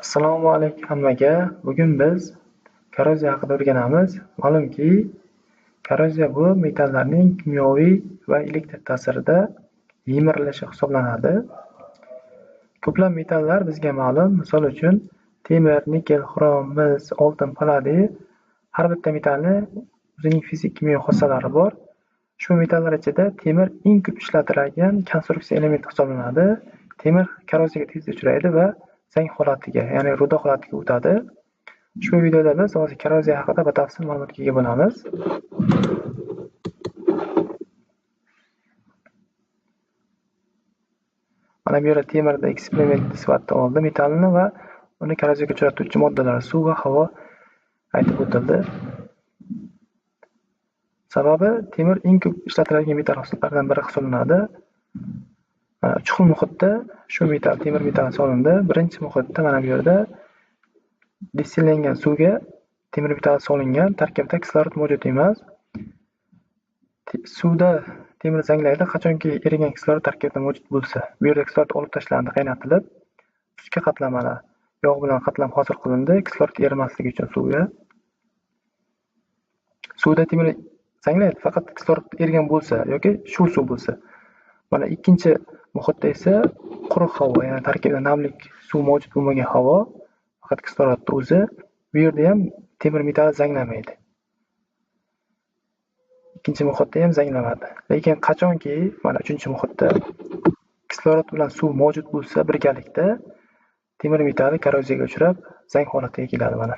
Assalomu alaykum hammaga. Bugun biz korroziya haqida o'rganamiz. Ma'lumki, korroziya bu metallarning kimyoviy va elektr ta'sirida yemirilishi hisoblanadi. Ko'plab metallar bizga ma'lum. Misol uchun, temir, nikel, xrom, mis, oltin, palladiy. Har bitta metalni o'zining fizik-kimyo xossalari bor. Shu metallar ichida temir eng ko'p ishlatiladigan konstruksiya elementi hisoblanadi. Temir korroziyaga tez uchraydi va zang holatiga, ya'ni ruda holatiga o'tadi. Ushbu videoda biz hozir korroziya haqida batafsil ma'lumotga ega bo'lamiz. Mana bu yerda temirda eksperiment sifatida oldi metallni va uni korroziyaga uchratuvchi moddalar suv va havo aytib o'tildi. Sababi temir eng ko'p ishlatiladigan metall hisoblardan biri hisoblanadi. Uch xil muhitda shu metal, temir metali solindi. Birinchi muhitda mana bu yerda distillangan suvga temir metali solingan, tarkibida kislorod mavjud emas. Suvda temir zanglaydi, qachonki erigan kislorod tarkibida mavjud bo'lsa. Bu yerda kislorod olib tashlandi, qaynatilib, ustki qatlam mana yog' bilan qatlam hosil qilindi, kislorod erimasligi uchun suvga. Suvda temir zanglaydi, faqat kislorod erigan bo'lsa yoki shu suv bo'lsa. Mana ikkinchi muhitda esa quruq havo, ya'ni tarkibida namlik suv mavjud bo'lmagan havo, faqat kislorodni o'zi. Bu yerda ham temir metali zanglamaydi. Ikkinchi muhitda ham zanglamadi. Lekin qachonki mana uchinchi muhitda kislorod bilan suv mavjud bo'lsa birgalikda temir metali korroziyaga uchrab zang holatiga keladi mana.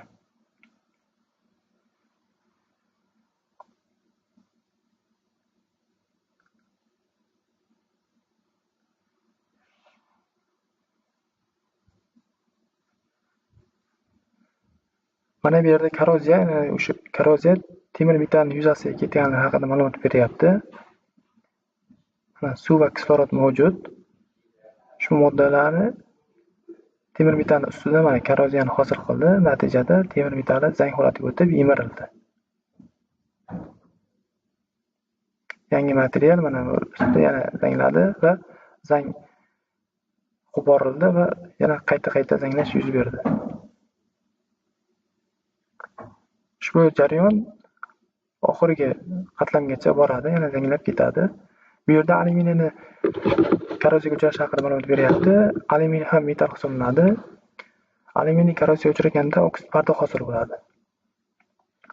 Mana bu yerda korroziya, ya'ni o'sha korroziya temir metalning yuzasiga ketganligi haqida ma'lumot beryapti. Mana suv va kislorod mavjud. Shu moddalarni temir metalning ustida mana korroziyani hosil qildi. Natijada temir metali zang holatiga o'tib yemirildi. Yangi material mana bu ustida yana zangladi va zang qo'porildi va yana qayta-qayta zanglash yuz berdi. Ushbu jarayon oxirgi qatlamgacha boradi, yana zanglab ketadi. Bu yerda alyuminiyni korroziyaga uchrashi haqida ma'lumot beryapti. Alyuminiy ham metal hisoblanadi. Alyuminiy korroziyaga uchraganda oksid parda hosil bo'ladi.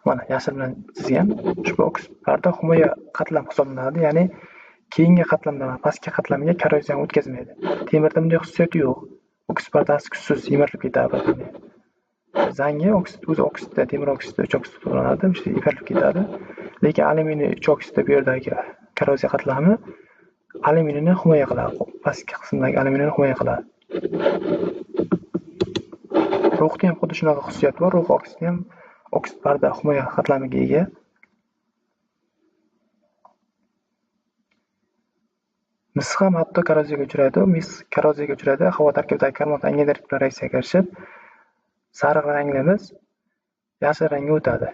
Mana yashil bilan chizgan. Ushbu oksid parda himoya qatlam hisoblanadi, ya'ni keyingi qatlamdan pastki qatlamga korroziyani o'tkazmaydi. Temirda bunday xususiyat yo'q. Oksid pardasi kuchsiz yemirilib ketadi. Zangi oksid o'zi oksidda, temir oksidda 3 oksid to'lanadi, o'sha yemirilib ketadi. Lekin alyuminiy 3 oksidda bu yerdagi korroziya qatlami alyuminiyni himoya qiladi. Pastki qismdagi alyuminiyni himoya qiladi. Ruhda ham xuddi shunaqa xususiyat bor. Ruh oksidi ham oksid parda himoya qatlamiga ega. Mis ham hatto korroziyaga uchraydi. Mis korroziyaga uchraydi, havo tarkibidagi karbonat angidrid bilan reaksiyaga kirishib, sariq rangli mis yashil rangga o'tadi.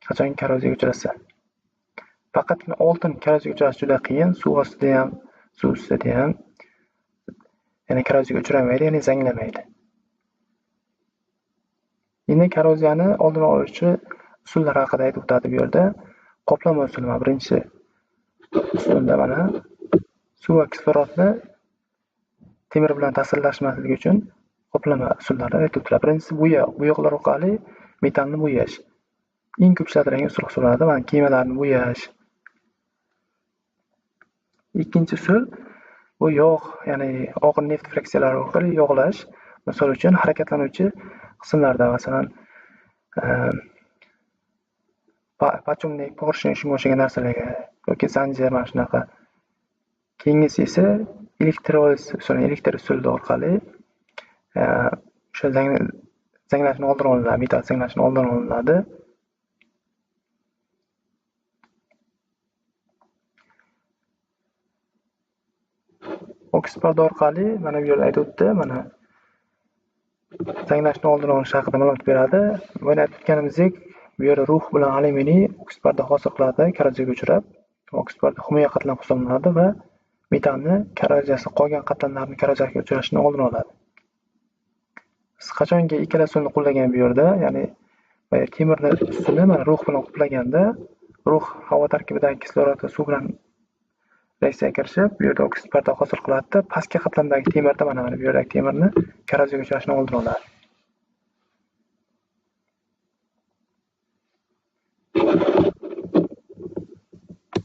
Qachon korroziyaga uchrasa. Faqatgina oltin korroziyaga uchrashi juda qiyin, suv ostida ham, suv ustida ham, ya'ni korroziyaga uchramaydi, ya'ni zanglamaydi. Endi korroziyani oldini oluvchi usullar haqida aytib o'tadi bu yerda. Qoplama usuli, mana birinchi usulda mana suv va kislorodni temir bilan ta'sirlashmasligi uchun qoplama usullari aytib o'tiladi. Birinchisi bo'yoqlar orqali metalni bo'yash. Eng ko'p ishlatilgan usul hisoblanadi. Mana kemalarni bo'yash. Ikkinchi usul bu yog', ya'ni og'ir neft fraksiyalari orqali yog'lash. Misol uchun harakatlanuvchi qismlarda, masalan, pachumlik, porshni shunga o'xshagan narsalarga yoki zanjir mana shunaqa. Keyingisi esa elektroliz usuli, elektr usuli orqali o'sha zanglashni oldini olinadi, metal zanglashni oldini olinadi. Oksid parda orqali mana bu yerda aytib o'tdi, mana zanglashni oldini olish haqida ma'lumot beradi. Mana aytib o'tganimizdek, bu yerda ruh bilan alyuminiy oksid parda hosil qiladi, korroziyaga uchrab, oksid parda himoya qatlam hisoblanadi va metalni korroziyasi qolgan qatlamlarni korroziyaga uchrashini oldini oladi. Qachonki ikkala usulni qo'llagan bu yerda, ya'ni temirni ustini mana rux bilan qoplaganda, rux havo tarkibidagi kislorod va suv bilan reaksiyaga kirishib, bu yerda oksid parda hosil qiladida, pastki qatlamdagi temirni, mana bu yerdagi temirni korroziyaga uchrashini oldini oladi.